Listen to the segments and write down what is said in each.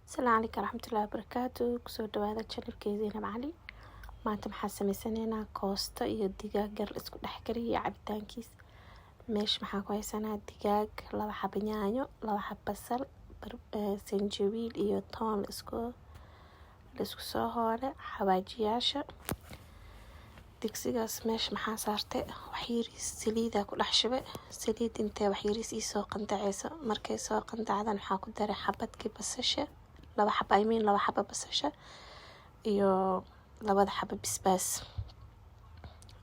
Asalaamu calaykum waraxmatullaahi wabarakaatu. Kusoo dhawaada channelkeyga Zainab Cali. Maanta maxaa sameysanaynaa? Koosto iyo digaag yar la isku dhex kariyo iyo cabitaankiis. Meesha maxaa ku haysanaa? Digaag, laba xabo yaanyo, laba xabo basal, sanjabiil iyo toon la isku soo hoole, xawaajiyaasha. Digsigaas meesha maxaa saartay? Wax yariis saliida ku dhex shubay. Saliid intee wax yariis iisoo qandaceyso. Markay soo qandacdan, waxaa ku daray xabadkii basasha, laba xabo, I mean laba xabo basasha iyo labada xabo basbaas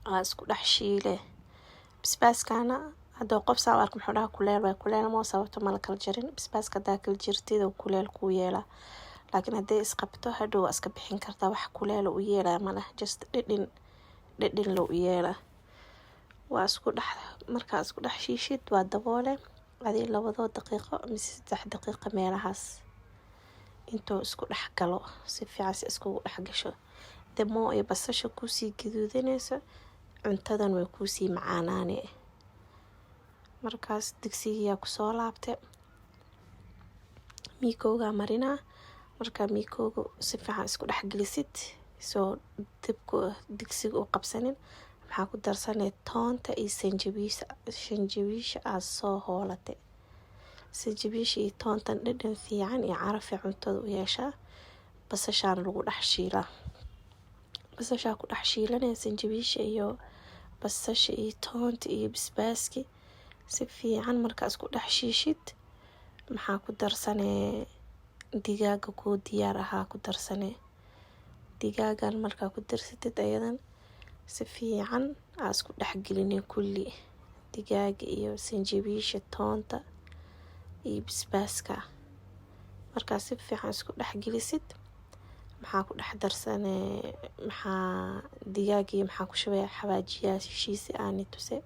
aa isku dhex shiile. Basbaaskana haduu qof saa u arko, muxuu dhahaa? Kuleel waay. Kuleel ma, sababto ma la kala jarin. Basbaaska hadaa kala jirtid, oo kuleel kuu yeelaa, laakiin hadday isqabto, hadhow waa iska bixin kartaa. Wax kuleel u yeelaa maleh, just dhidhin dhidhin loo u yeelaa. Waa isku dhex, markaa isku dhex shiishid, waa daboole adii labadoo daqiiqo mise 3 daqiiqo meelahaas intuu isku dhex galo si fiican, si iskugu dhex gasho. The more ay basasha kuusii gaduudanayso, cuntadan way kuusii macaanaane. Markaas digsigiyaa kusoo laabtay, miikoogaa marinaa. Markaa miikooga si fiican isku dhex gelisid, soo dibka digsiga u qabsanin, maxaa ku darsanay? Toonta iyo sanjabiisha. Sanjabiisha aad soo hoolatay, sanjabiisha iyo toontan dhadhan fiican iyo carafay cuntada u yeeshaa. Basashaana lagu dhex shiilaa. Basashaa ku dhex shiilanaya, sanjabiisha iyo basasha iyo toonta iyo basbaaski si fiican markaa isku dhex shiishid, maxaa ku darsanee? Digaaga kuu diyaar ahaa ku darsanee. Digaagan markaa ku darsatid, ayadan si fiican aa isku dhex gelinay kulli, digaaga iyo sanjabiisha, toonta iyo basbaaska. Markaa si fiican isku dhex gelisid, maxaa ku dhex darsanee? Maxaa digaagii maxaa ku shubaya? Xawaajiyaashiisi aani tuse.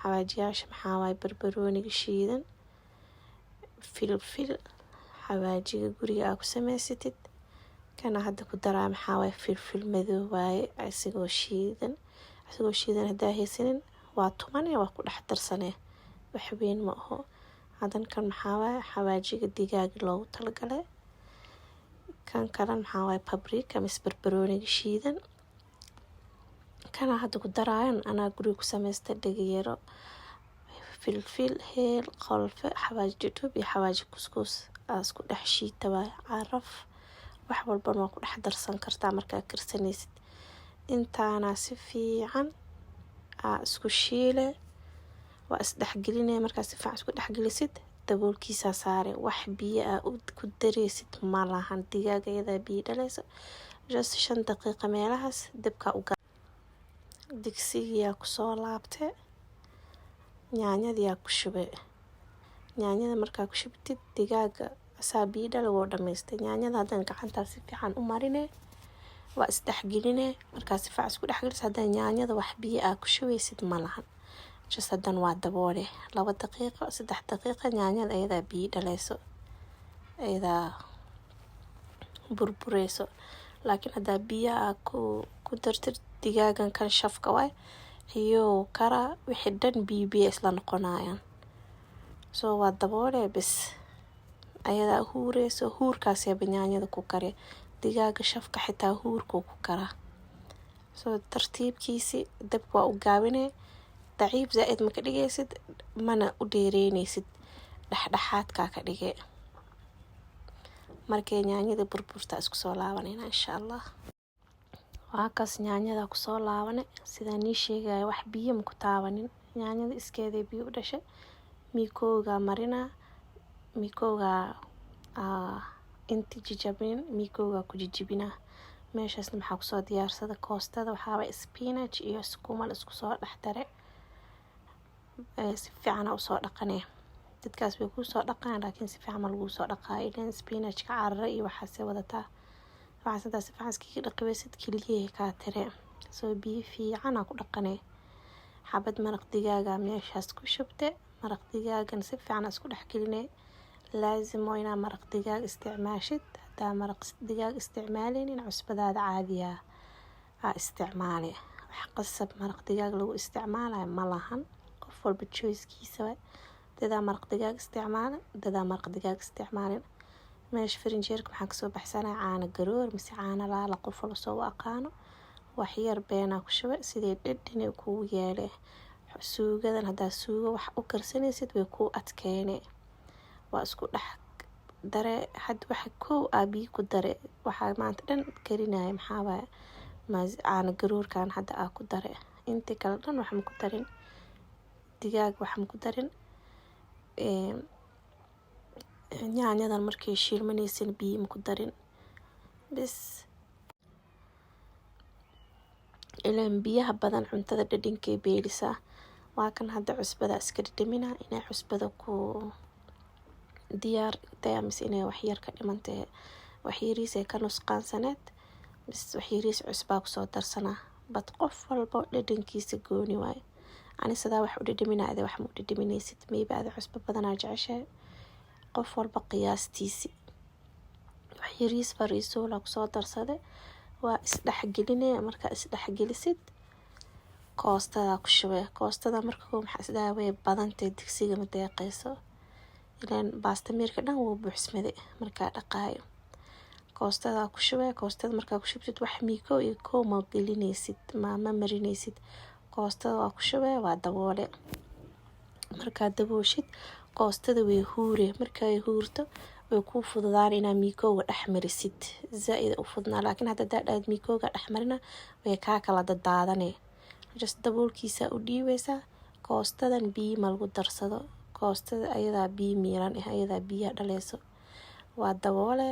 Xawaajiyaasha maxaa waaye? Barbarooniga shiidan, filfil, xawaajiga guriga aa ku sameysatid. Kana hadda ku daraa maxaa waaye? Filfil madow waaye, isagoo shiidan. Isagoo shiidan haddaa haysanin, waa tumane, waa ku dhex darsanee, wax weyn ma aho. Hadan kan maxaa waaye? Xawaajiga digaaga loogu talagalay. Kan kalena maxaa waaye? Paprika mise barbarooniga shiidan. Kana hadda ku daraayan anaa guriga ku sameystay: dhagayaro, filfil, heel, qolfe, xawaaji dhudhub iyo xawaaji kuskuus aa isku dhex shiita waaye. Caraf wax walbana waa ku dhex darsan kartaa markaa karsanaysid. Intaana si fiican aa isku shiile, waa isdhexgelinaya. Markaa si fiican isku dhexgelisid, daboolkiisaa saare. Wax biyo ah ku dareysid ma lahan, digaaga iyadaa biyo dhaleyso. Just 5 daqiiqa meelahaas dabkaa u. Digsigiyaa kusoo laabtay, yaanyadiyaa ku shubay. Yaanyada markaa ku shubtid, digaaga asaa biyo dhala, woo dhamaystay. Yaanyada haddana gacantaa si fiican u marine, waa isdhexgeline. Markaa si fiican isku dhexgelisid, haddana yaanyada wax biyo ah ku shubeysid ma lahan. Just haddana waa daboole 2 daqiiqo, 3 daqiiqo. Yaanyada ayadaa biyo dhaleyso, ayadaa burbureyso. Laakiin haddaa biyaha ku dartid digaagan, kan shafka waay, iyo karaa wixii dhan biyo biyo isla noqonayaan. So waa daboole bes, ayadaa huureyso. Huurkaasayba yaanyada ku kare. Digaaga shafka xitaa huurkuu ku karaa. So tartiibkiisi dabka waa u gaabine, daciif zaa-id ma ka dhigaysid, mana u dheereyneysid, dhexdhexaadkaa ka dhige. Markay yaanyada burburta, isku soo laabanayna insha Allah. Waa kaas, yaanyada kusoo laabane. Sidaan nii sheegaya, wax biyo ma ku taabanin, yaanyada iskeeday biyo u dhashay. Miikooga marinaa, miikooga inti jijabin, miikooga ku jijibinaa. Meeshaasna maxaa kusoo diyaarsada? Koostada. Waxaaba spinach iyo sukuma la isku soo dhex dare. Si fiican usoo dhaqanee. Dadkaas way kusoo dhaqaan, laakiin si fiican ma lagu soo dhaqaa, ileen spinachka carare iyo waxaasay wadataa. Waxaas intaa si fiican iskaga dhaqi weysid, keliyaha kaa tire. Soo biyo fiican aa ku dhaqanee. Xabad maraq digaaga meeshaas ku shubte. Maraq digaagan si fiican isku dhex gelinee. Laazim oo inaa maraq digaag isticmaashid. Hadaa maraq digaag isticmaaleynin, cusbadaada caadiya aa isticmaale. Wax qasab maraq digaag lagu isticmaalayo ma lahan, qof walba choicekiisa waay. Dadaa maraq digaag isticmaala, dadaa maraq digaag isticmaalin. Meesha firinjeerka maxaa kasoo baxsanaya? Caano garoor mise caano laala, qof walba soo u aqaano. Wax yar beenaa ku shubay, sidee dhadhan kugu yeele. Suugadan hadaa suugo wax u karsanaysid, way kuu adkeene. Waa isku dhex dare. Had waxa kow aa biyo ku dare, waxaa maanta dhan karinaya maxaa waaye? Caano garoorkan hadda aa ku dare. Intii kale dhan wax ma ku darin, digaag wax ma ku darin. Yaanyadan markay shiilmanaysan biyo ma ku darin. Bes, ilaan biyaha badan cuntada dhadhankay beelisaa. Waa kan hadda cusbada iska dhadhamina, inay cusbada ku diyaar tahay mise inay wax yar ka dhiman tahay. Wax yariis ay ka nusqaansaneed. Bes, wax yariis cusbaa kusoo darsanaa. But qof walbo dhadhankiisa gooni waaye. Ani sidaa wax u dhadhamina, adi wax ma u dhadhaminaysid. Maybe adi cusbo badanaa jeceshahay. Qof walba qiyaastiisi. Wax yariis fariisuula kusoo darsade, waa isdhexgeline. Markaa isdhexgelisid, koostada ku shubay. Koostada marka koo maxaa isdhahay? Way badantay, digsiga ma deeqeyso, ilaan baastamiirka dhan wuu buuxsmaday markaa dhaqaayo. Koostada ku shubay. Koostada markaa ku shubtid, wax miiko iyo kow ma gelinaysid, ma marinaysid. Koostada waa ku shubay, waa daboole. Markaa dabooshid, koostada way huure. Markay huurto, way kuu fududaan inaa miikooga dhex marisid, zaa-id u fudnaa. Laakiin hadda hadaa dhahid miikooga dhex marina, way kaa kala dadaadane. Just daboolkiisa u dhiibeysaa. Koostadan biyo ma lagu darsado. Koostada ayadaa biyo miiran ah, ayadaa biyaha dhaleyso. Waa daboole,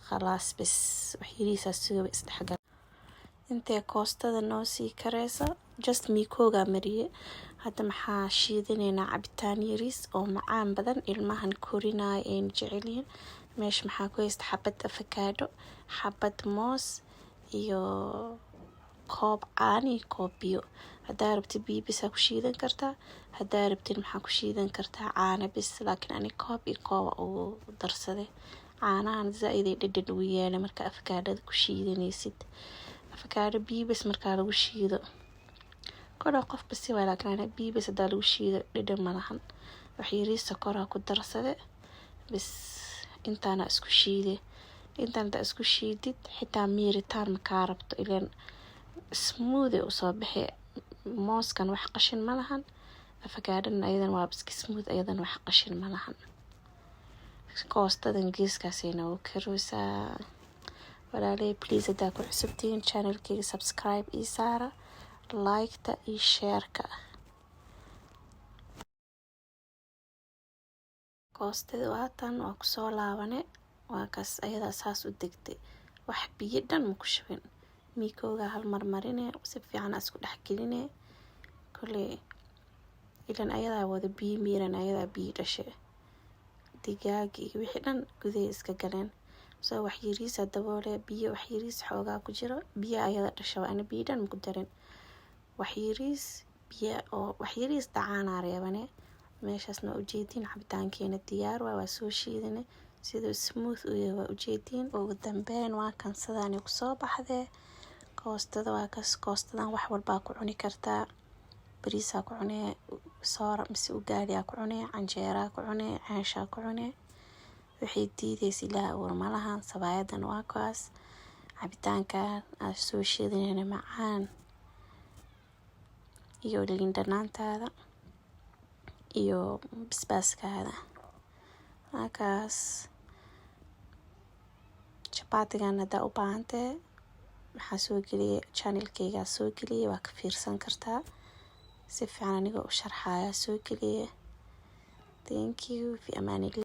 khalaas. Bes, wax yariisaa suga, isdhexgal. Intee koostada noo sii kareyso, just miikoogaa mariye. Hadda maxaa shiidaneynaa? Cabitaan yariis oo macaan badan, ilmahan korinaayo ayna jecelyihiin. Meesha maxaa ku haysta? Xabad afakaadho, xabad moos iyo koob caano iyo koob biyo. Hadaa rabtid biyo bis aa ku shiidan kartaa, hadaa rabtid maxaa ku shiidan kartaa? Caano bis. Laakiin ani koob iyo kooba ugu darsaday. Caanahan zaa-id ay dhadhan ugu yeelay markaa afakaadhada ku shiidanaysid. Afakaadho biyo bas markaa lagu shiido, koley qofba si waay, laakiin ani biyo bas hadaa lagu shiido dhadhan malahan. Wax yariis sokoraa ku darsade. Bes, intaana isku shiide. Intaan hadaa isku shiidid, xitaa miiritaan makaa rabto, ileen smooth ay usoo bixi. Mooskan wax qashin malahan, afakaadhana ayadan waa iska smooth, ayadan wax qashin malahan. Koostadan geeskaasay noogu kareysaa. Walaaley, please, hadaa ku cusubtihiin channelkeyga, subscribe ii saara, like-ta iyo share-ka. Koostada waatan, waa kusoo laabane. Waa kaas, ayadaa saas u degtay. Wax biyo dhan ma ku shubin. Miikooga hal mar marine, si fiican aa isku dhex geline. Koley ilan ayadaa wada biyo miiran, ayadaa biyo dhashe. Digaag iyo wixii dhan gudahay iska galeen. Soo wax yariisa daboole, biyo wax yariis xoogaa ku jiro, biyo ayada dhasha. Ana biyo dhan maku darin. Wax yariis biyo oo wax yariis dacaanaa reebane. Meeshaasna waa ujeediin, cabitaankeena diyaar waa soo shiidane. Siduu smooth u yahay waa ujeediin. Ugu dambeyn waa kan, sidaani kusoo baxdee. Koostada waa kas. Koostadan wax walbaa ku cuni kartaa. Bariisaa ku cunee, soor mise ugaaliyaa ku cunee, canjeeraa ku cunee, ceeshaa ku cunee. Waxay diideysa Ilaah abuur malahan. Sabaayadan waa kaas. Cabitaankan aad soo shiidanayna macaan iyo liin dhanaantaada iyo basbaaskaada, waa kaas. Jabaatigan hadaa u baahantahay, maxaa soo geliyay? Channelkeygaa soo geliyay, waa ka fiirsan kartaa. Si fiican anigoo u sharxaya soo geliye. Thank you, fi amaanillah.